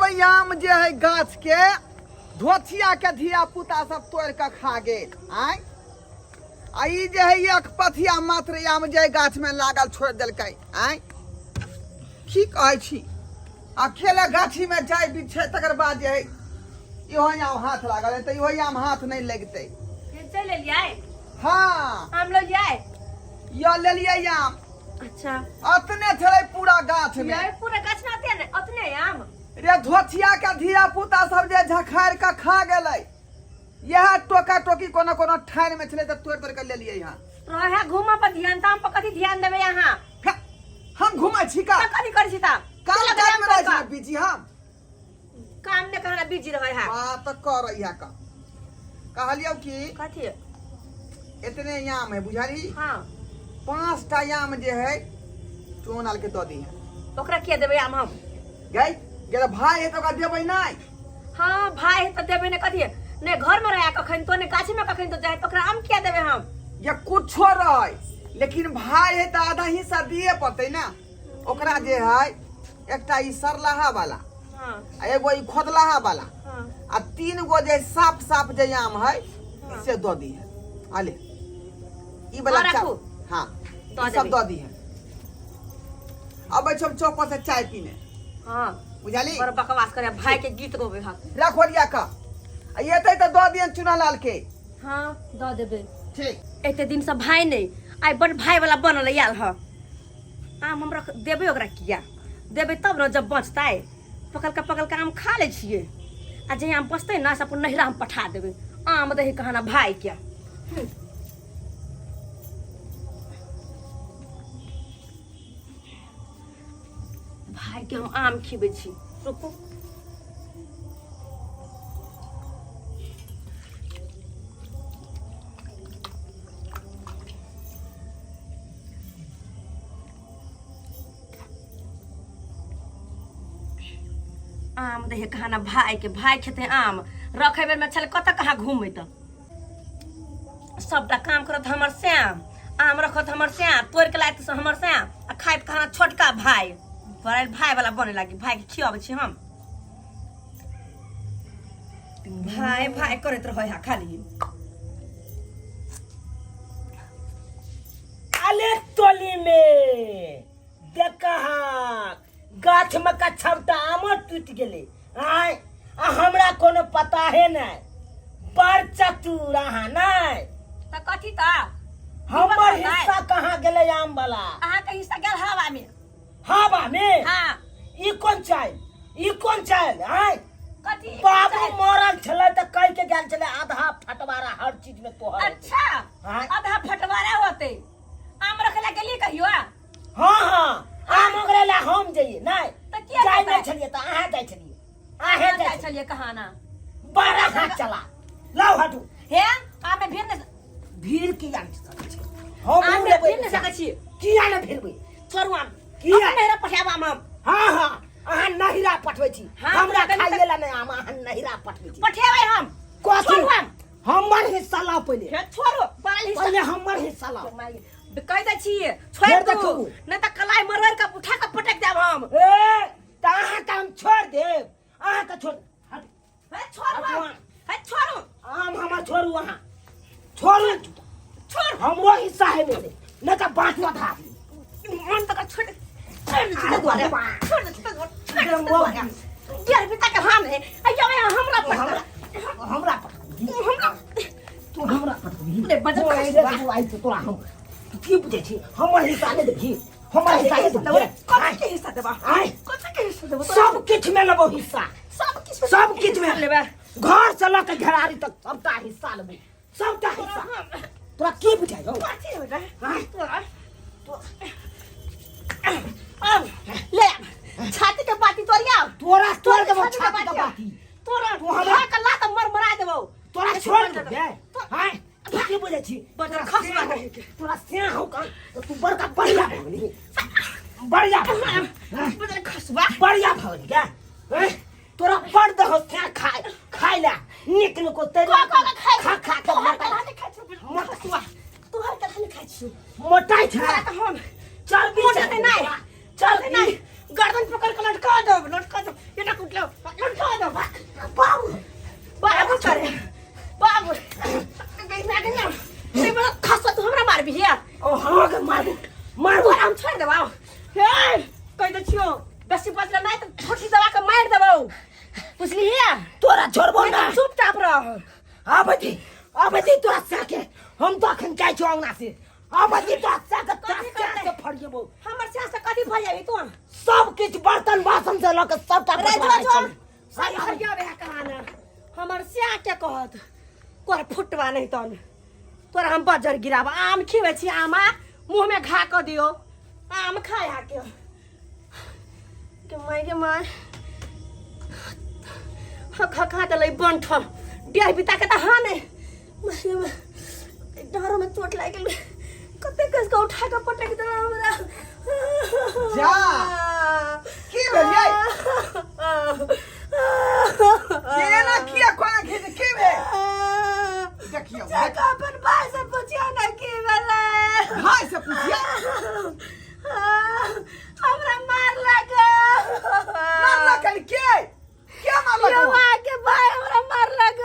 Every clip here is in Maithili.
सब आम जे है गाछ के धोथिया के धिया पुता सब तोड़ के खा गेल। आय आ ई जे है एक पथिया मात्र आम जे गाछ में लागल छोड़ देलकै। आय की कहै छी, अकेले गाछी में जाय बिछे तकर बाद जे है इहो आम हाथ लागल है, तऽ इहो आम हाथ नहीं लगतै। चलि एलियै? हाँ। आम लऽ लियै? यो लेलियै आम। अच्छा। अतने छलै पूरा गाछ में। ये पूरा गाछ में अतने ने, अतने आम। रे धोथिया के धिया पुता सब जे झखाड़ के खा गेलै, यह टोका टोकी कोनो कोनो ठान में छलै तऽ तोड़ तोड़ के लेलियै यहाँ। रहे घूमऽ पर ध्यान, तऽ हम पर कथी ध्यान देबै अहाँ? हे, हम घूमै छी का? तऽ कथी करै छी तऽ? काम चलऽ काज में काम रहै छी कर। ने बिजी हम। काम ने कहना बिजी रहै है। बात करै है का। कहलियौ कि कथी? इतने आम है बुझली? हाँ। 5टा आम जे है चोनाल के दऽ दी है। ओकरा किया देबै आम हम? गई गेल भाई है तो ओकरा देबै नहीं। हाँ भाई है तो देबै ने, कथी ने घर में रहे कखन तो, ने गाछी में कखन तो जाए, तो ओकरा आम किया देबै हम? ये कुछो रहे लेकिन भाई है तो आधा हिस्सा दिए पड़तै ना ओकरा। जे है एकटा ई सरलाहा वाला, हाँ, आ एगो ई खोदलाहा वाला, हाँ, आ 3 गो जे साफ साफ जे आम है, हाँ, से दऽ दी है। आले ई वाला हाँ, राखू। हाँ, दऽ ई सब देबै। दऽ दी है। अबै छौ चौक पर से चाय पीने। हाँ। बुझली? बड़ बकवास करे, भाई के गीत गोबे हक। राखो लिया का, आ एतै तऽ दऽ दियन चुना लाल के। हाँ दऽ देबै। ठीक। एते दिन से भाई नहीं, आइ बड़ भाई वाला बनल आयल ह। आम हम रख देबै ओकरा, किया देबै? तब ने जब बचतै, पकड़ के पकड़ के आम खा लै छियै, आ जे आम बचतै ने से अपन नैहरा हम पठा देबै। आम दही कहना भाई के। भाई के हम आम खिबै छी, रुकू। आम दहे कहाना भाई के, भाई खेते आम रखे बेर में छल कतऽ कहाँ घूमे, तऽ सबटा काम करत हमर श्याम, आम रखत हमर श्याम, तोड़ के लायत हमर श्याम, आ खाइत कहाना छोटका भाई। बड़ा भाई वाला बने लागी, भाई के खियाबै छी हम। भाई भाई करैत रहै है खाली। अले टोली में देखा गाछ में का छबटा आमो टूट गेले। आय आ हमरा कोनो पता है नहीं, बड़ चतुर अहाँ नहीं। तऽ कथी तऽ हमर हिस्सा कहाँ गेलै आम वाला? अहाँके हिस्सा गेल हवा में। हवा में? हाँ। ई कोन चाइल, ई कोन चाइल? आय कथी ई कोन बाबू चाइल? मरल छलै तऽ कहि के गेल छलै आधा फटवारा हर चीज में तोहर हेतै। अच्छा। हाँ। आधा फटवारा होते, आम रखे ला गेलियै कहियो? हाँ हाँ, आम ओकरे ला हम जइए नहीं। तऽ किया जाइ जेतै? नहीं छलियै तऽ अहाँ जाइ छलियै, अहें अहाँ जाइ जाइ छलियै। छलियै कहाना? बड़ा हाथ चला लाउ, हटू। हे आम में भीड़ नहीं, भीड़ किया नहीं सकै छी हम? आम में लेबै। भीड़ नहीं सकै छी। किया नहीं भिड़बै? छोड़ू आम। किया? अपन नैहरा पठायब आम हम। हाँ हाँ, अहाँ नहिरा पठबै छी? हाँ, हमरा कनि खाइए ला नहीं आम, अहाँ नहिरा पठबै छी? पठेबै हम। कथी? छोड़ू आम। हमर हिस्सा लाउ पहिले। हे छोड़ू, पड़ल हिस्सा। पहिले हमर हिस्सा लाउ। कहि दै छियै, छोड़ि फेर दू, देखू। नहि तऽ कलाई मरोड़ के उठा के पटक देब हम। ए तऽ अहाँके हम छोड़ देब, अहाँके छोड़ हट। हे छोड़ू आम। हे छोड़ू आम हमर, छोड़ू, अहाँ छोड़ू। छोड़। हमरो हिस्सा है मेरे, नहीं तऽ बाँटू आधा आदमी। मन तक छोड़, छोड़ दे छी दुआरे, छोड़ दे छी दुआरे, छोड़ दे छी दुआरे। डेढ़ बीता के हम है अइयो हमरा पर। हमरा हमरा पर। हमरा तू हमरा पर। रे बजर तू खसुआ। तू आई तोरा हम तू की बुझै छी? हमर हिस्सा नहि देबही? हमर हिस्सा नहि देबही? कथी के हिस्सा देबा? आय। कथी के हिस्सा देबा? सब किछु में लेबो हिस्सा। सब किछु? सब किछु में लेबै। घर से लऽ के घेरारी तक सबटा हिस्सा लेबो, सबटा हिस्सा। तोरा की बुझाइ हौ? कथी होता आय। तोरा? अब ले आ, छाती के बाती तोड़िया। तोरा तोड़ देबो छाती के छाती के बाती। तोरा तू हमरा- हमरा के लात मर मरा देबो। तोरा छोड़ देबे। आय तू की बुझै छी? बजर तोरा खसुआ स्याह हौ- रहे के। तोरा स्याह हौ कान तऽ तू बड़का बढ़िया भऽ गेली, बढ़िया भऽ गेली। आँय? बजर खसुआ बढ़िया भऽ गेली क्या? आँय? तोरा बड़ दहो स्याह खाय खाय ला नीक नको तेरे। खा खा के खाय। खा खा के तोहर मोटाइ। कल्हा खाइ छौ खसुआ, तोहर कल्हा खाइ छियौ। मोटाइ छै। तोरा तऽ हम चर्बी मोटा छै तऽ नहि, चर्बी नहीं, गर्दन पकड़ के लटका दो, लटका दो। ये ना कुटलो। नहीं तो ठोठी दबा के मार देबौ बुझलिए तोरा छोड़बो ना चुपचाप रह आबै दी आबै दी तोरा साके हम तो अखन जाइ छौ अंगना से आबै दी तोरा साके तोरा कथी साके करतै? फड़िएबौ हमर सास से कथी भऽ जाबी तू सब किछु बर्तन बासन से लऽ के सबटा रे जो बँटवारा जो छलै। सब फरियाबे है कहाना हमर स्या के कहत तोरा फुटवा नहीं तन तोरा हम बजर गिराब आम खिबै छी आम आ मुँह में घा कऽ दियौ आम खाय हा के के माय के माय खा खा देलै बंठन डेह बिता के तऽ हाँ नहीं माय गे माय, डाँड़ो में चोट लागि गेल कते कस के उठा के पटक देला हमरा जा। की भेल यै? केना किया कोना खींच की भेल देखियौ जाके अपन भाई से पूछियो ना की भेलै भाई से पूछिए हमरा मारलक मारलक के के मारलक यौवा के भाई हमरा मारलक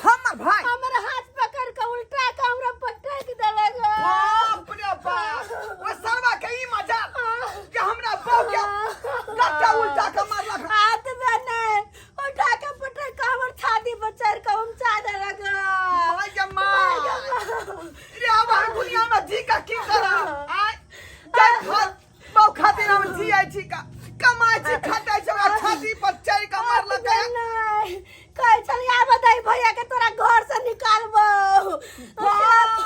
हमर भाई हमर हाथ पकड़ के उल्टा के हमरा पटक देलक बाप रे बाप ओ सरवा के ई मजा कि हमरा बहू के गट्टा उल्टा के मारलक हाथ में नहीं उठा के पटक के हमर छाती पर चढ़ के उमचा देलक माय के माय रे अब हम दुनिया में जी का की करब आय जब खा बहु खातिर हम जियै छी का कमाइ छी खटै छी ओकरा छाती पर चढ़ि के मारलक नहीं कहै छलियै आब दही भैया के तोरा घर से निकालबो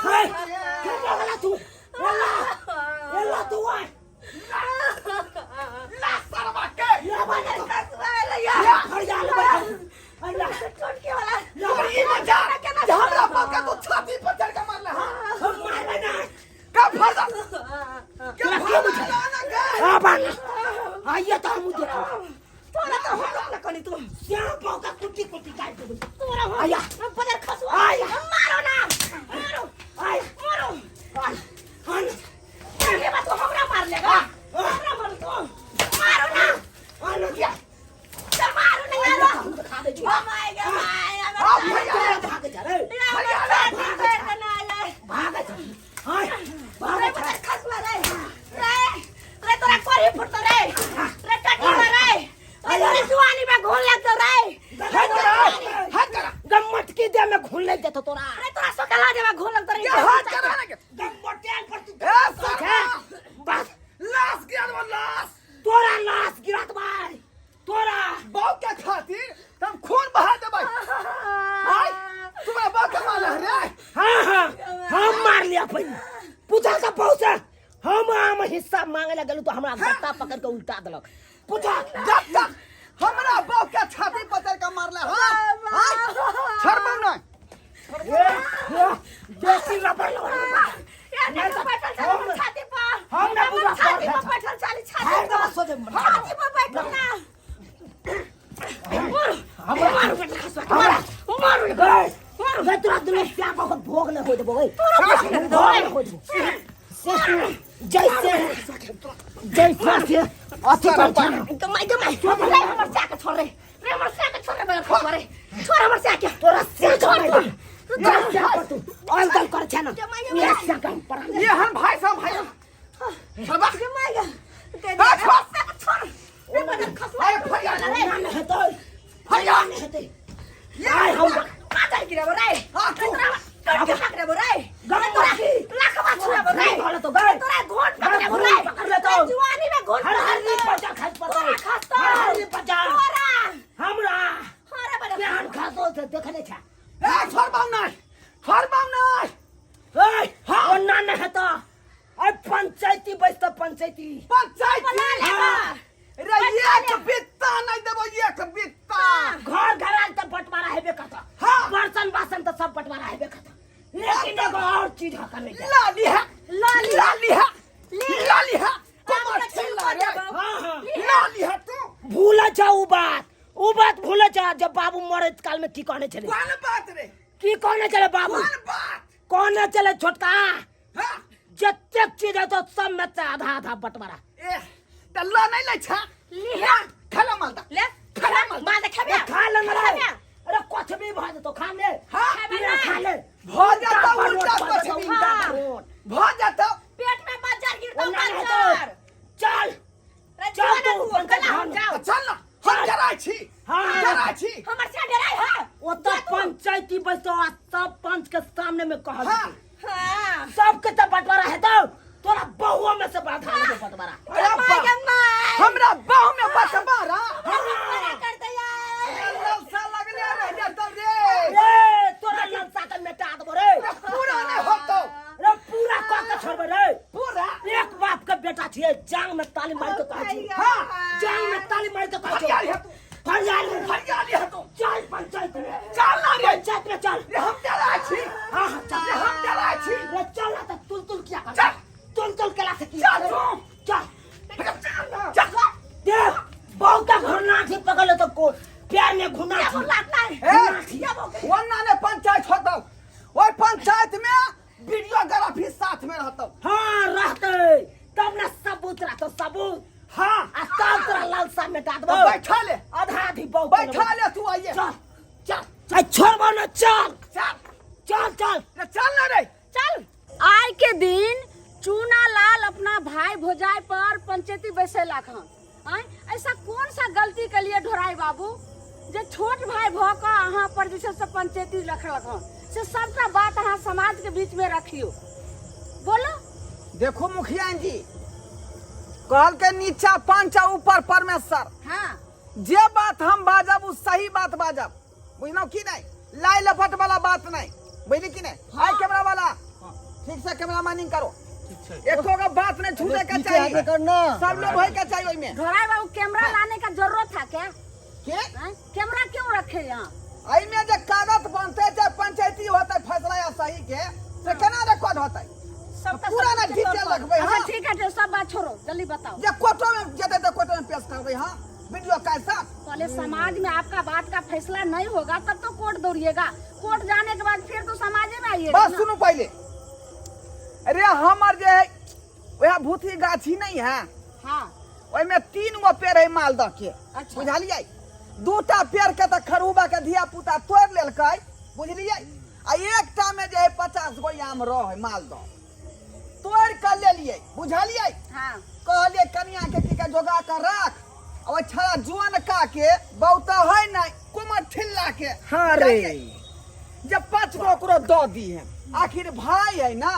हे, के लगला तू एला एला तू आय ला सरवा के ला बना तू या फरिया ले बैठल अइला टोटके वाला तोर ई मजा जे हमरा बहु के तू छाती पर चढ़ि के मारले हँ हम मारबै ना का फरदा के तोरा के फरदा बुझल? ना के आ बना आइए तो हम देखो तोरा तो हम रोकला कनी तू श्याम पाव का कुट्टी कुट्टी काट देबो तोरा हम आया। हम बदर खसुआ आया। मारो ना मारो आय मारो आय आय पहले बात तो हमरा मार लेगा हमरा मार तू मारो ना आय ना चल मारो ना यार हम तो खा दे छी ओ my God my आ भैया तोरा भाग जा रे भैया भाग जा आय भाग रे जा बदर खसुआ रे रे रे तोरा कोरी फुटतो रे रे टटी रे रे तोरा जुआनी में घोल लगतो रे हट करा हट करा गम्मट की दे में घुल नहीं देतो तोरा रे तोरा सकला देवा घोल लगतो रे के हट करा ना के गम्मटेल पर तू ए सरवा बस लाश गिरा देबो लाश तोरा लाश गिरत भाई तोरा बहू के खातिर हम खून बहा देबै आय तुम्हारा बहू के मारले रे हाँ हाँ हम मार लिया पहले पूछा का बहुत से हम आम हिस्सा मांगे लगलू तो हमरा गत्ता पकड़ के उल्टा देलक पूछा गत्ता हमरा बहू के छाती पर चढ़ के मारले हां आय छोड़बो नहीं ए, ए, देसी रबड़ लगा यार नहीं तो बैठल चली हम- छाती पर हम ना बुझा छाती पर पर बैठल चली छाती हार पर दबा सोझे छाती पर बैठल ना हमरा मारो बेटा खसुआ के, हमरा मारो मारो मारो रे तोरा दुनू श्याम को भोग न हो देबो ओए तोरा भोग न भोग न हो देबो से जैसे जैसे से अथी कर छ ना गमाई गमाई रे हमर चाक छोड़ रे रे हमर चाक छोड़ रे बगल खसुआ रे छोड़ हमर चाक तोरा से छोड़ छोड़ तोरा से पर तू अंदर कर छ ना गमाई ये से काम पर ये हम भाई साहब भाई छोड़बा गमाई गे हाँ, छोड़। चाक छोड़ रे बगल खसुआ अरे फरिया रे ना न हेतै फरिया न हेतै ये आय हम माता गिराबो रे हाँ, तू। तोरा टोटके पकड़बो रे गम तोरा लाखवा छुड़ाबो रे घोल तो गए तोरा घोट पकड़बो रे पकड़ लेतो। जुआनी में घोट हर हर री पचा खाइ पड़तै तोरा खसतो हर हर री पचा तोरा हमरा हरे बड़े केहन खासो से देखने छ ए छोड़बो नहीं छोड़बो नहीं ए ओना न हेतौ अरे पंचायती बैसत पंचायती पंचायत बना लेबा रे एक बित्ता नहीं देबो एक बित्ता घर घराल त बंटवारा हेबे करता हाँ। बर्तन बासन त सब बंटवारा हेबे करता लेकिन एगो और चीज हका नहीं जाए। लाली है लाली। लाली है ले। लाली है आम कमर के छिल्ला छिलका रे देबो। हाँ हाँ लाली है तू भूल जा उ बात उ बात भूल जा जब बाबू मरैत काल में की कहने छले कौन बात रे की कहने छले बाबू कौन बात कहने छले छोटका हाँ जतेक चीज है तो सब में से आधा आधा बंटवारा ए त ला नहीं ले छा लिहा खला मालदा ले खला मालदा माल खेबे ए, खा ले ना रे खेबे। अरे कुछ भी भा देतो खा ले हाँ खेबे ना। खा ले भ जाता उल्टा उल्टा परोट कुछ भी उल्टा हाँ। परोट। भ जाता पेट में बजर गिरतो ओना नहीं बजर तो चल रे चल चल तू तू पंचायत कला भवन। जाओ चल ना को पैर में घुना या वो लात ना ए, या वो ओन्ना ने पंचायत होतौ, ओहि पंचायत में वीडियोग्राफी साथ में रहतौ। हाँ रहते तब ना सबूत रहतो सबूत। हाँ आ तब तोरा लालसा मिटा तो देबो। बैठा ले, आधा आधी बहु बैठा ले तू, आइए चल चल चल छोड़बो ना, चल चल चल चल रे, चल ना रे चल। आय के दिन चूना लाल अपना भाई भोजाई पर पंचायती बैसेलक हन। आँय, ऐसा कौन सा गलती के लिए ढोराई बाबू जे छोट भाई भऽ कऽ अहाँ पर जे छै से पंचायती रखलक हन, से सबटा बात अहाँ समाज के बीच में रखियो। बोलो। देखो मुखिया जी, कहल के नीचा पंच आ ऊपर परमेश्वर। हाँ। जे बात हम बाजब उ सही बात बाजब, बुझलहुँ की नहीं? लाई लपट वाला बात नहीं, बुझली की नहीं? हाय कैमरा वाला, ठीक से कैमरा मैनिंग करो, एको गो बात नहीं छूटे के पीछे चाहिए, आगे करना। सब लोग होए के चाहिए ओइमे। ढोराई बाबू कैमरा लाने का जरूरत था क्या? के हाँ? कैमरा क्यों रखे यहाँ? एहिमे जे कागज बनते चाहे पंचायती होते फैसला या सही के से केना रिकॉर्ड होते? सबका पूरा ना सबूत के डिटेल तौर पर। रखबै, अच्छा हाँ। ठीक है, तो सब बात छोड़ो, जल्दी बताओ। जे कोर्टो में जेतै तऽ कोर्टो में पेश करबै, हाँ वीडियो का साथ। पहले समाज में आपका बात का फैसला नहीं होगा तब तो कोर्ट दौड़िएगा, कोर्ट जाने के बाद फिर तो समाज में आइएगा बस ना। सुनू पहले, अरे हमर जे है वह भूथी गाछी नहीं है, हाँ ओहिमे 3 गो पेड़ है मालदह के। अच्छा। बुझलियै? दूटा पेड़ के तऽ खरूबा के धिया पुता तोड़ि लेलकै, बुझलियै? आ एकटा में जे है 50 गो आम रहै मालदह, तोड़ि कऽ लेलियै, बुझलियै? हाँ। कहलियै कनिया के की के जोगा कऽ राख, आ ओहि छड़ा जुअनका के बहुत है नहीं कुमर ठिल्ला के। हाँ रे। जे 5 गो ओकरो दऽ दी है, आखिर भाई है ना।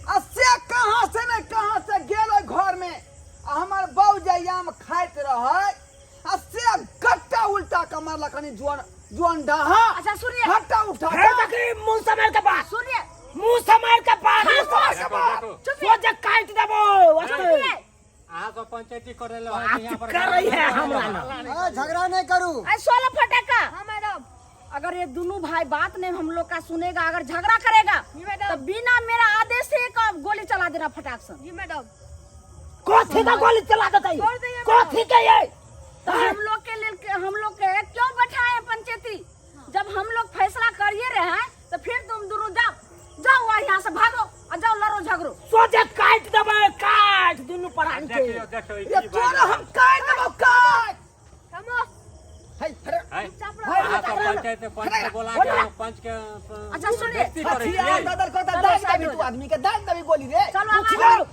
आ से कहाँ से नहीं कहाँ से गेल ओहि घर में, आ हमर बहू जे आम खाइत रहै, आ से गट्टा उल्टा कऽ मारलक हनी जुअन जुअन डाहा। अच्छा सुनिए, हट्टा उठा हे देखी मुंह संभाल के बात, सुनिए मुंह संभाल के बात, मुंह संभाल के बात। सोचे काट देबो। सुनिए, अहाँ सब पंचायती करे ले बात कर रही है हमरा ना। ए, झगड़ा नहीं करू। अरे 16 फटाका। हाँ मैडम, अगर ये दोनों भाई बात नहीं हम लोग का सुनेगा, अगर झगड़ा करेगा तो बिना मेरा आदेश से एक गोली चला देना फटाक से। जी मैडम। कथी का गोली चला देते? छोड़ दीजिए कथी के ये? तो हम लोग के लिए, हम लोग के क्यों बैठाए हैं पंचायती? जब हम लोग फैसला करिए रहे हैं तो फिर तुम दोनों जाओ जाओ और यहाँ से भागो और जाओ लड़ो झगड़ो। सोचे काट देबै, काट दुनू परान के। देखियो देखियो ई ये की तोरा बात हम काट देबौ, काट। खामोश। है, अरे, है। चुपचाप रहो। अहाँ सब पंचायत से पंच के बोला के पंच के अच्छा सुनिए, बेइज्जती करै हथियार छियै। ददल को चलो, दाग साइड देबी हो तू जाओ। आदमी के, दाग देबी गोली रे। चलो आवाज पूछियो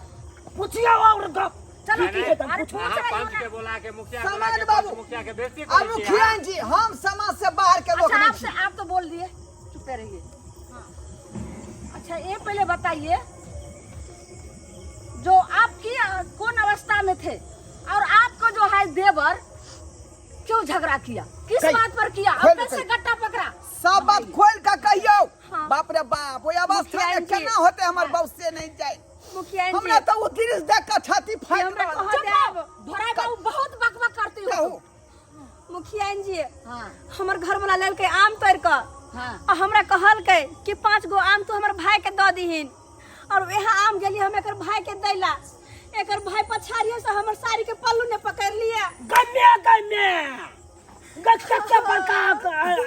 पूछियो और गप। चलो नहीं, अरे पूछ अहाँ रही हूँ पंच ना। के बोला के मुखिया बोला समाज के बाबू। पंच मुखिया के बेइज्जती आ करै छियै मुखिया अहाँ। जी, हम समाज से बाहर के लोग अच्छा नहीं आपसे छी। आप तो बोल दिए, चुप रहिए। हाँ। अच्छा ये पहले बताइए, जो आपकी कौन अवस्था में थे और आपको जो है देवर क्यों झगड़ा किया, किस बात पर किया और खोल दे, कैसे कही। गट्टा पकड़ा? सब बात खोल के कहियो। हाँ। बाप रे बाप, ओहि अवस्था मुखिया में जी। केना होते हमर बहू से नहीं जाए। मुखिया जी। हमरा तो उ दृश्य देख के छाती फाटि हमरा रहल। कह चुप देब। रहो, धोराई बाबू बहुत बकबक करती हो कहू। तुम। मुखिया जी, हाँ। हमर घर वाला लेलकै आम तोड़ के हाँ। आ हमरा कहलकै कि 5 गो आम तू हमर भाई के दऽ दीहिन, और वएह आम गेली हम एकर भाई के दैला, एकर भाई पछाड़िए से हमर साड़ी के पल्लू ने पकड़ लिए। गम्य गम्य गच्चा बड़का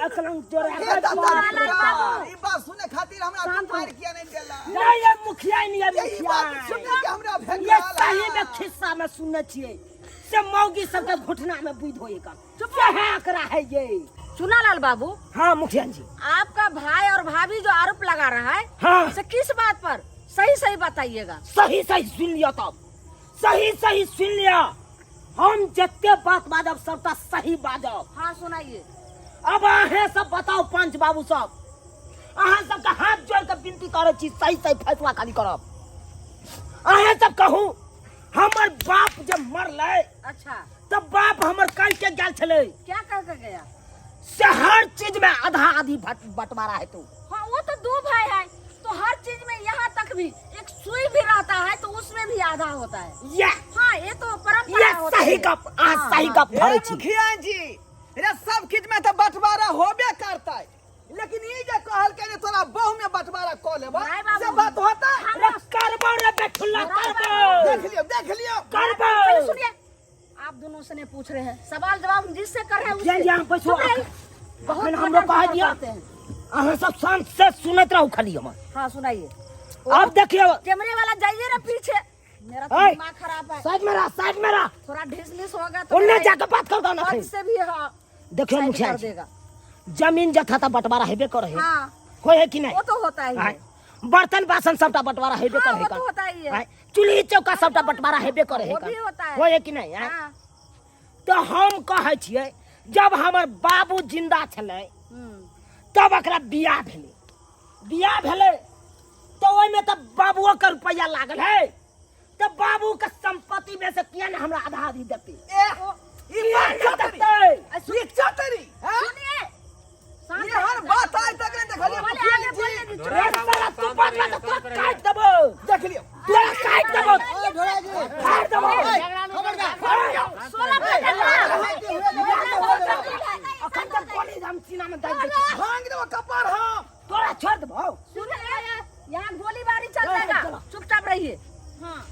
अकलंग तोरा हे दादा, लाल बाबू। ई बात सुने खातिर हमरा शांत तू मार हो। किया नहीं देला? नहीं ये मुखिया नहीं ये यही बात मुखिया सुने के हमरा ये भेटल। सही में खिस्सा में सुनने छियै से मौगी सबके घुटना में बुद्धि होए का चुप है एकरा है ये। चुनालाल बाबू। हाँ मुखिया जी। आपका भाई और भाभी जो आरोप लगा रहा है, हाँ। से किस बात पर, सही सही बताइएगा। सही सही सुन लिया, तब सही सही सुन लिया। हम जते बात बाजब सबटा सही बाजब। हाँ सुनाइए। अब अहें सब बताओ पंच बाबू सब, अहाँ सबके हाथ जोड़ के विनती करै छी, सही सही फैसला खाली करब। अहें सब कहू, हमर बाप जब मरलै, अच्छा, तब बाप हमर कह के गेल छलै। क्या कह के गया? से हर चीज में आधा आधी बंटवारा हेतौ। हाँ वो तो दो भाई है, तो हर चीज में यहाँ तक भी एक सुई भी रहता है तो उसमें भी आधा होता है। या हाँ ये तो परंपरा ये होता सही है। गप, अहाँ हाँ, सही हाँ। गप धरै हे छी। मुखिया जी, रे सब चीज में तो बंटवारा होबे करता है, लेकिन ई जे कहल के ने तोरा बहु में बंटवारा क लेबा, भाई बाबू। से बात होता? रे करबो रे बेठुल्ला, भाई करबो। देख लियो, देख लियो। करबो। पहले सुनिए, आप आप दोनों से नहीं पूछ रहे हैं, सवाल जवाब हम जिससे कर रहे हैं मुखिया उससे। जी, अहाँ बैठो। चुप रहिए। बहुत अखन हमरो मटर कह पटर दिअ। करते हैं। अहाँ सब शांत से सुनैत रहू खाली हमर। हाँ सुनाइए। अब देखियो, कैमरे वाला जाइए ना पीछे, मेरा तो ओए। दिमाग खराब है। साइड में रह, साइड में रह। थोड़ा ढिस मिस होगा तो ओन्ने मेरा जाके बात कर दो ना। पद से भी, हाँ, देखियो साइड मुखिया कर जी, देगा। जमीन जथा त बंटवारा हेबे करे है। हाँ। होय है कि नहीं? वो तो होता ही है। आय, बर्तन बासन सबटा बंटवारा हेबे हाँ, करे वो तो होता ही है। आय, चूल्ही चौका सबटा बंटवारा हेबे करे है। वो भी होता है। होय है कि नहीं? आय? हाँ। तो हम कहै छियै, जब हमर बाबू जिंदा छलै तब एकरा बियाह भेलै। बियाह भेलै तऽ ओहिमे तऽ बाबुओ के रुपैआ लागल है, तऽ बाबू के संपत्ति में से किया ने हमरा आधा आधी देतै? ए, ई किया बात ने चतरी। देतै? ई चतरी, हैं? सुनिए, शांत ये हर बात आइ तक नहीं देखलिए बोले, मुखिया आगे जी। बोलने दीजिए। रे साला, तू बाजबा तऽ तोरा काटि देबौ। देख लियो। तोरा काटि देबौ, फाड़ि देबौ। 16 अखन तक गोली हम सीना में दाबि दै छी। भांग देबो कपार हम। तोरा छोड़ि देबौ। सुनिए, यहाँ गोलीबारी चल जाएगा, चलो। चुपचाप रहिए।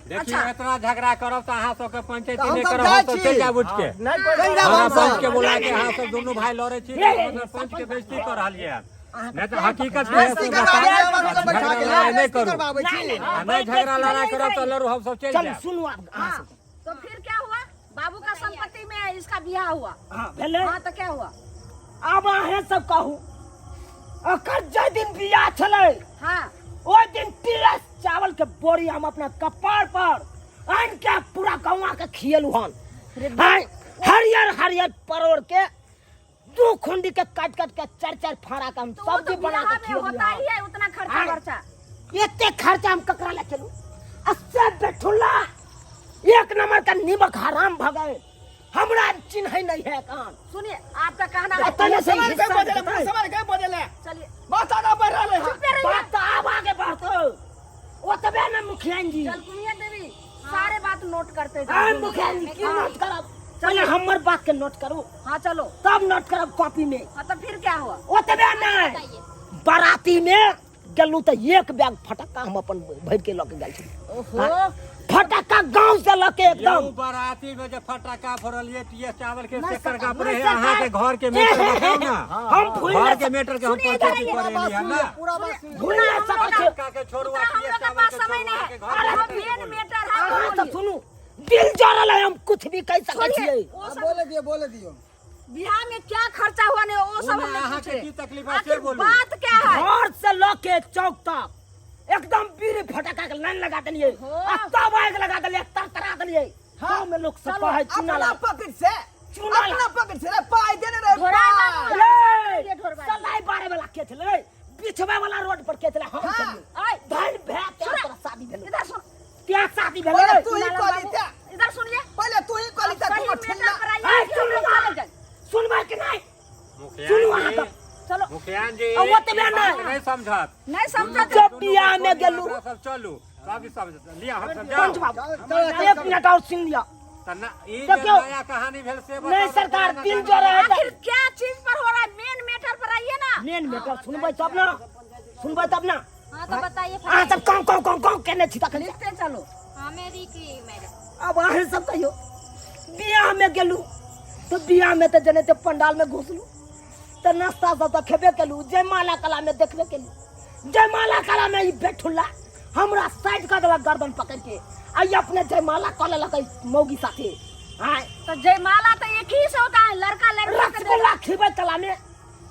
देखियौ, एतना झगड़ा करब तऽ अहाँ सबके पंचायती तऽ नहि हमसब करब, जाइ हमसब छी। चलि जायब उठि के। चलि जायब हमरा हमसब। पंच के बोला के अहाँ सब दुनू भाई लड़ै छी, हे, हे, तऽ पंच के बेइज्जती कऽ रहलियै हन। नहि तऽ हकीकत के बेइज्जती करबाबै छी, हमरा सबके बैठा झगड़ा के। लड़ाई नहि बेइज्जती करू। करबाबै छी। आ नहि झगड़ा लड़ाई करब तऽ लड़ू, हमसब चलि चलू जायब। सुनू आब अहाँ हाँ, सब। तो फिर क्या हुआ? बाबू का संपत्ति में इसका ब्याह हुआ। हाँ, भेलै। हाँ, तो क्या हुआ? आब अहें सब कहू, ओकर जाहि दिन बियाह छलै, हाँ, ओहि दिन टीएस चावल के बोरी हम अपना कपार पर आनि के पूरा गौवा के खियलू हन। आँय, हरियर हरियर परोड़ के दू खुंडी के काट काट के चार चार फाड़ा के हम तो वो सब्जी तो बना ब्याह के में खियलू होता हन। ही है उतना खर्चा हाँ। वर्चा। एते खर्चा हम ककरा ले चलू? आ से बेठुल्ला एक नंबर का नीमक हराम भ गए, हमरा चिन्है नहीं है कान। सुनिए, आपका कहना है। तने से समाज के हिस्सा बदले, देतै। समाज के बदले। चलिए। बात आगा बढ़ रहलै हन। चुप रहिए। बात तऽ आब आगे बढ़तौ ओतबे ने मुखिया जी। जलकुमिया देवी, सारे बात नोट करते आय जाओ। मुखिया जी, की नोट करब? पहले हमर बात के नोट करू। हाँ चलो। तब नोट करब कॉपी में। हाँ, तो फिर क्या हुआ? ओतबे नहीं, बाराती में गेलू तऽ एक बैग फटक्का हम अपन भरि के लऽ के गेल छी। ओहो। फटक्का गांव से लऽ के यौ एकदम बाराती में जे फटाका फोड़लियै टीएस चावल के नहीं से सरकार, गप नहीं रहे अहाँ के सरकार। घर के मैटर बताउ ना। हम भूल घर नहीं के मैटर के हम सुनिए, पंचायती इधर करे पूरा एलियै हन ना। पूरा बात सुन। भूल नहीं सकै छी। फटक्का के छोड़ू उतना आ हम टीएस लोग के चावल पास के समय छोड़ू, नहीं अहाँ है। के घर अरे के वो मैटर मेन बोलू। मैटर है, वो अहाँ तऽ बोलिए। सुनू, दिल जरल है, हम कुछ भी कहि सकै सुनिए, छियै। वो सब बोले दियो, बोले दियो। बिहार में क्या खर्चा हुआ नहीं वो सब ओमे हमने अहाँ पूछे। के की तकलीफ है से आखिर बोलू। बात क्या है? घर से लऽ के चौक तक एकदम बीड़ी फटका के लाइन लगा देलियै हो। आ तब आगि लगा देलियै, तरतरा देलियै। गाँव में लोग सब कहै चूना अपना लगा। पॉकेट से, चूना लगा। अपना पॉकेट से रे पाई देने रे ढोरा पाई। बाबू। रे, ये ढोरबा। सलाई बारे वाला के छलै, बिछबै वाला रोड पर के छलै, हम हाँ। छलियै। आय, धन भए के सुन। तोरा शादी भेलै। इधर सुन। तें शादी भेलै। पहिले तू ही लाला कहली बाबू, ते। इधर सुनिए। पहिले तू ही कहली ते, सही तू मैटर ठेला। पर आइए, आय, फिर सुनू हम ना। चले जाए। सुनबै कि नहि? मुखिया सुनू जी, अहाँ तऽ। चलो। मुखिया जी, आ ओतबे ई बात नहि। नहि समझत। नहीं समझत। जब बियाह में गेलू। अपना सब चलू, सब समझत। लिअ, हम सब पंच जाउ। बाबू, एक मिनट और सुन लिअ। तऽ ना, ई जे देखियौ। नया कहानी भेल से बताउ नहीं ना, सरकार, पुराना दिल कहानी। जरै है। आखिर क्या चीज पर हो रहा है? मेन मैटर पर आइए ना। मेन मैटर सुनबै तब ना, सुनबै तब ना। हाँ तो बताइए। अहाँ सब कौन कौन कौन कौन केने छी तखन? लिखते चलो। हाँ, मैं लिख रही हूँ मैडम। अब अहाँ सब कहियो, बियाह में गेलू तऽ बियाह में तऽ जने ते पंडाल में घुसलू तऽ नाश्ता सब तऽ खेबे केलू, जयमाला कला में देखबे केलू। जयमाला कला में ई बेठुल्ला हमरा साइड कऽ देलक गर्दन पकड़ के, आ ई अपने जयमाला कऽ लेलक ई मौगी साथे। आँय, तो जयमाला तो एक ही से होता है, लड़का लड़की के रसगुल्ला खिबै कला में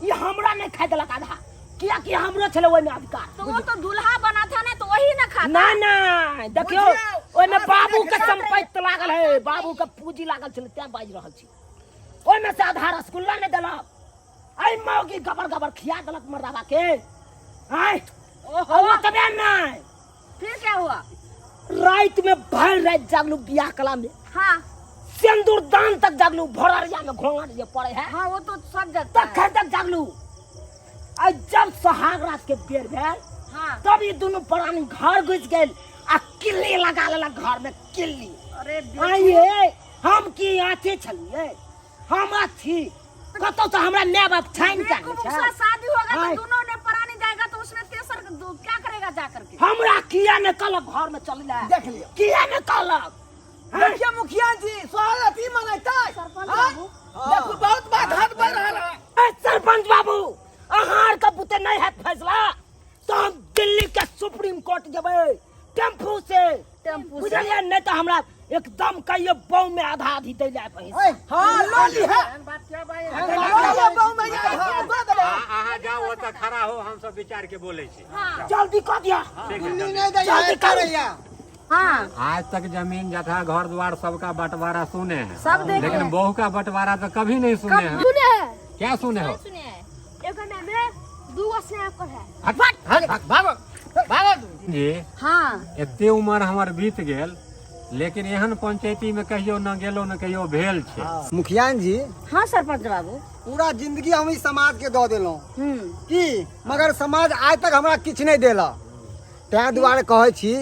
ई हमरा नहि खाइ देलक आधा, कियाकि हमरो छलै ओहिमे अधिकार। तो वो तो दूल्हा बना था ना, तो वही ना खाता। नहीं नहीं, देखियौ बुझियौ, ओहिमे अहाँ बाबू के देख संपत्ति लागल है, बाबू के पूंजी लागल छलै, तें बाजि रहल छी। ओहिमे से आधा रसगुल्ला नहि देलक, एहि मौगी गबर गबर खिया देलक मर्दाबा के। आँय, ओहो। आ ओतबे नहि, फिर क्या हुआ? राति में भरि राति जागलू बियाह कला में। हाँ। सिंदूर दान तक जागलू, भोररिया में घोंघट जे पड़े है। हाँ, वो तो सब जगता है। तखन तक जागलू। आ जब सोहाग रात के बेर भेल, हाँ, तब ई दुनू प्राणी घर घुसि गेल आ किल्ली लगा लेलक घर में किल्ली। अरे आइए, हम की आछे छलियै? हम अथी कतौ से हमरा माय बाप छानि के आनै बेवकूफ छै। सा शादी होगा आय। तो दोनों ने परानी जाएगा तो उसमें तेसर क्या करेगा जा करके? हमरा किया ने कहलक घर में चल ले? देख लियौ। किया ने कहलक? देखिए मुखिया जी सोहर अथी मनैतै सरपंच हाँ? बाबू। देखू बहुत बात हाथ बढ़ रहल है ए, सरपंच बाबू अहाँ के बुते नहीं है फैसला तो हम दिल्ली के सुप्रीम कोर्ट जेबै टेम्पू से टेम्पू से। बुझलियै नहीं तो हमरा एकदम कहियो बम में आधा आधी दै ले पैसा हाँ लो ली है लो लिया बहु में यार हाँ दे देबै अहाँ जाओ ओतऽ खड़ा हो हम सब विचार के बोलै छी जल्दी कऽ दिअ ठीक है दिल्ली जल्दी। नहीं दैया जल्दी करू। करैया हाँ आज तक जमीन जथा घर द्वार सबका बंटवारा सुने हैं सब देखे लेकिन हैं। बहू का बंटवारा तो कभी नहीं सुने हैं सुने हैं क्या सुने हो सुने हैं एगो में में दू गो से है हट, हट, हट, भागो भागो तू। जी हाँ एते उम्र हमर बीत गेल लेकिन एहन पंचायती में कहियो न गेलो न कहियो भेल छै मुखिया जी हाँ सरपंच बाबू पूरा जिंदगी हम इस समाज के दऽ देलहुँ हम्म की मगर समाज आइ तक हमरा किछु नहि देलक ताहि दुआरे कहै छी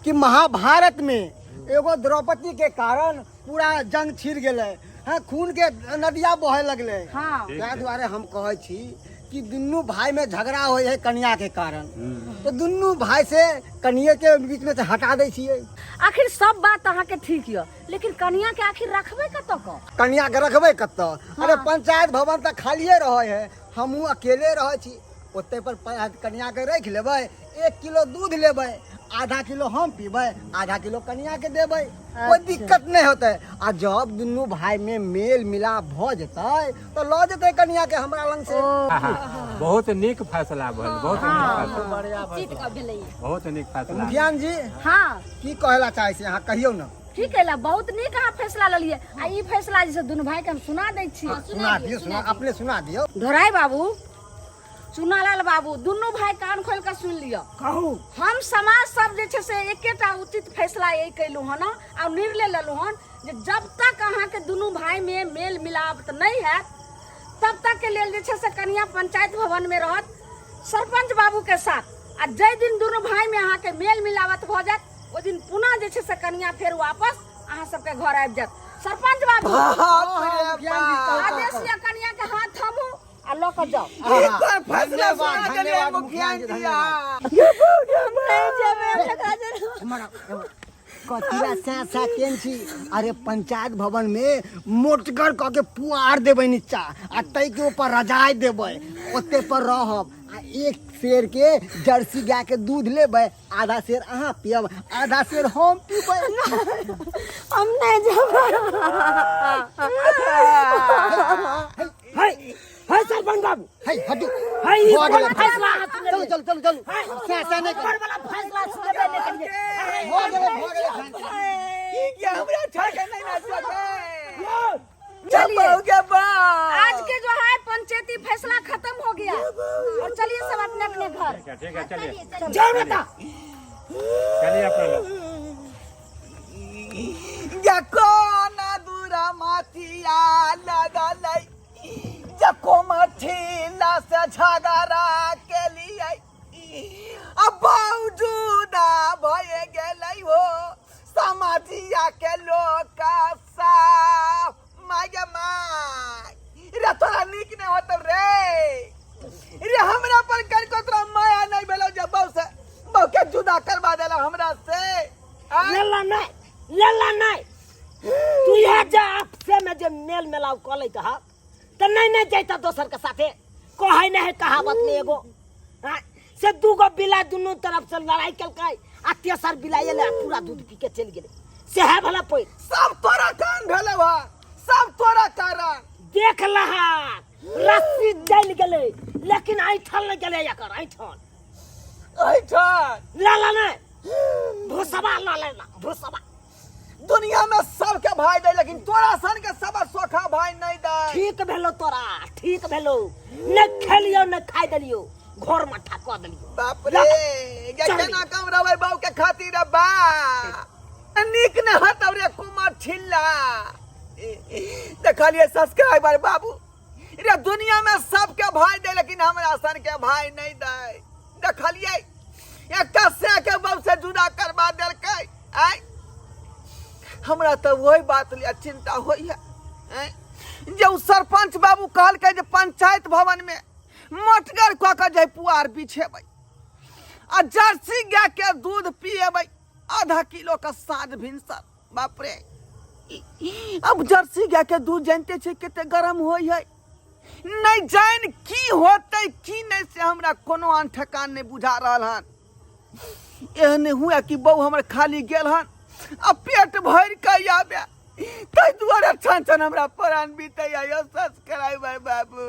कि महाभारत में एगो द्रौपदी के कारण पूरा जंग छिड़ गेलै हँ खून के नदिया बहे लगलै हाँ ताहि दुआरे हम कहै छी कि दुनू भाई में झगड़ा होइ है कनिया के कारण तो दुनू भाई से कनिये के बीच में से हटा दै छियै आखिर सब बात अहाँके ठीक यऽ लेकिन कनिया के आखिर रखबै कतऽ कऽ कनिया के रखबै कतऽ अरे पंचायत भवन तऽ खालिए रहै है हमहूँ अकेले रहै छी ओते पर कनिया के राखि लेबै 1 किलो दूध लेबै, आधा किलो हम पीबै, आधा किलो कनिया के देबै। कोई दिक्कत नहीं होतै। आ जब दुनू भाई में मेल मिलाप भऽ जेतै तऽ लऽ जेतै कनिया के हमरा लग से। बहुत नीक फैसला भेल, बहुत नीक फैसला। उचित कब भेलै। बहुत नीक फैसला। मुखियान जी। हाँ। की कहला चाहै छी अहाँ, कहियौ ने। ठीक है, बहुत नीक अहाँ फैसला लेलियै आ ई फैसला जे छै दुनू भाई के हम सुना दै छी। सुना दियौ, सुना, अपने सुना दियौ। ढोराई बाबू, चुनालाल बाबू, दुनू भाई कान खोल के सुन लिअ। कहू। हम समाज सब जे छै से एकेटा उचित फैसला यही कैलहुँ हन आ निर्णय लेलहुँ हन जे जब तक अहाँके दुनू भाई में मेल मिलाप तऽ नहि हैत, तब तक के लेल जे छै से कनिया पंचायत भवन में रहत सरपंच बाबू के साथ आ जाहि दिन दुनू भाई में अहाँके मेल मिलावत भऽ जायत, ओहि दिन पुनः जे छै से कनिया फेर वापस अहाँ सबके घर आबि जायत। सरपंच बाबू, बाप रे बाप। आदेश यऽ, कनिया के हाथ थामू आ लऽ कऽ जाउ। ई कोन फैसला धन्यवाद, सुना देलियै धन्यवाद मुखिया मुखिया जी, जी? धन्यवाद। नहि जेबै हम एकरा जरूर। हमरा कथिला सै सै केन छी? अरे पंचायत भवन में मोटगर कऽ के पुआर देबै नीचा आ ताहि के ऊपर रजाई देबै, ओते पर रहब आ 1 सेर के जर्सी गाय के दूध लेबै, आधा सेर अहाँ पियब, आधा सेर हम पीबै। हम नहि जेबै। है है सरपंच बाबू। है हटू। है ई भऽ कोन गेलै। फैसला अहाँ चलू सुनेलियै? चलू चलू चलू, सै सै नहि बड़ वाला फैसला सुनेबै नहि करियै। भऽ गेलै, भऽ गेलै फैसला। ई के हमरा छोड़ के नहीं ना जेबै। यौ, चलिए। हो गया बा। आज के जो है पंचायती फैसला खत्म हो गया और चलिए सब अपने अपने घर। ठीक है, ठीक है, चलिए। जाओ बेटा। चलिए अपना लोग। या कोना दूरा माथिया लगलै जको मठिला से झगड़ा के लिए अब बावजूदा भए गेलै हो समाजिया के लोक सब। My गे my रे, तोरा नीक नहि होतौ रे। रे हमरा पर कर को तोरा माया नहीं भेलौ जे बहू से बहू के जुदा करवा देला हमरा से, आँय? लेला नहीं, लेला नहीं। तू यह जे आपसे में जे मेल मिलाव कऽ लैत ह तऽ नहीं नहीं जैता दोसर के साथे। कहै नहीं है कहावत में एगो आँय, से दूगो बिला दुनू तरफ से लड़ाई केलकै आ तेसर बिला एलै आ पूरा दूध पी के चलि गेलै, सएह भला पैर। सब तोरा कारण भेलौ हा, सब तोरा कारण। देख लहा, रस्सी जलि गेलै लेकिन ऐठल नहि गेलै एकर ऐठल। एहिठाम ला ला नहीं, भूसबा ला लेना भूसबा। दुनिया में सबके भाई दे लेकिन तोरा सन के सब सोखा भाई नहीं दे। ठीक भेलो तोरा, ठीक भेलो। नहि खेलियो, नहि खाइ देलियो, घर मट्ठा कऽ देलियो। बाप रे, गे चल। केना कम रहबै बाबू के खातिर बा, नीक न हतौ रे कुमार छिल्ला। देखलिए सब्सक्राइबर बाबू रे, दुनिया में सबके भाई दे लेकिन हमरा सन के भाई नहीं दे। देखलिए एकटा से के बाबू से जुदा करवा देलकै। आय हमरा तऽ वही बात लिया चिंता होइए आँय? जे उ सरपंच बाबू कहलकै जे पंचायत भवन में मोटगर कऽ के जे पुआर बिछेबै आ जर्सी गाय के दूध पिएबै आधा किलो के साँझ भिनसर। बाप रे। अब जर्सी गाय के दूध जानते छै कते गरम होइ है। नहि जानि की होतै की नहि, से हमरा कोनो आन ठेकान नहि बुझा रहल हन। एहन हुए कि बहू हमर खाली गेल हन आ पेट भरि के आबे, ताहि दुआरे छन छन हमरा प्राण बीतैया। यौ सब्सक्राइबर बाबू।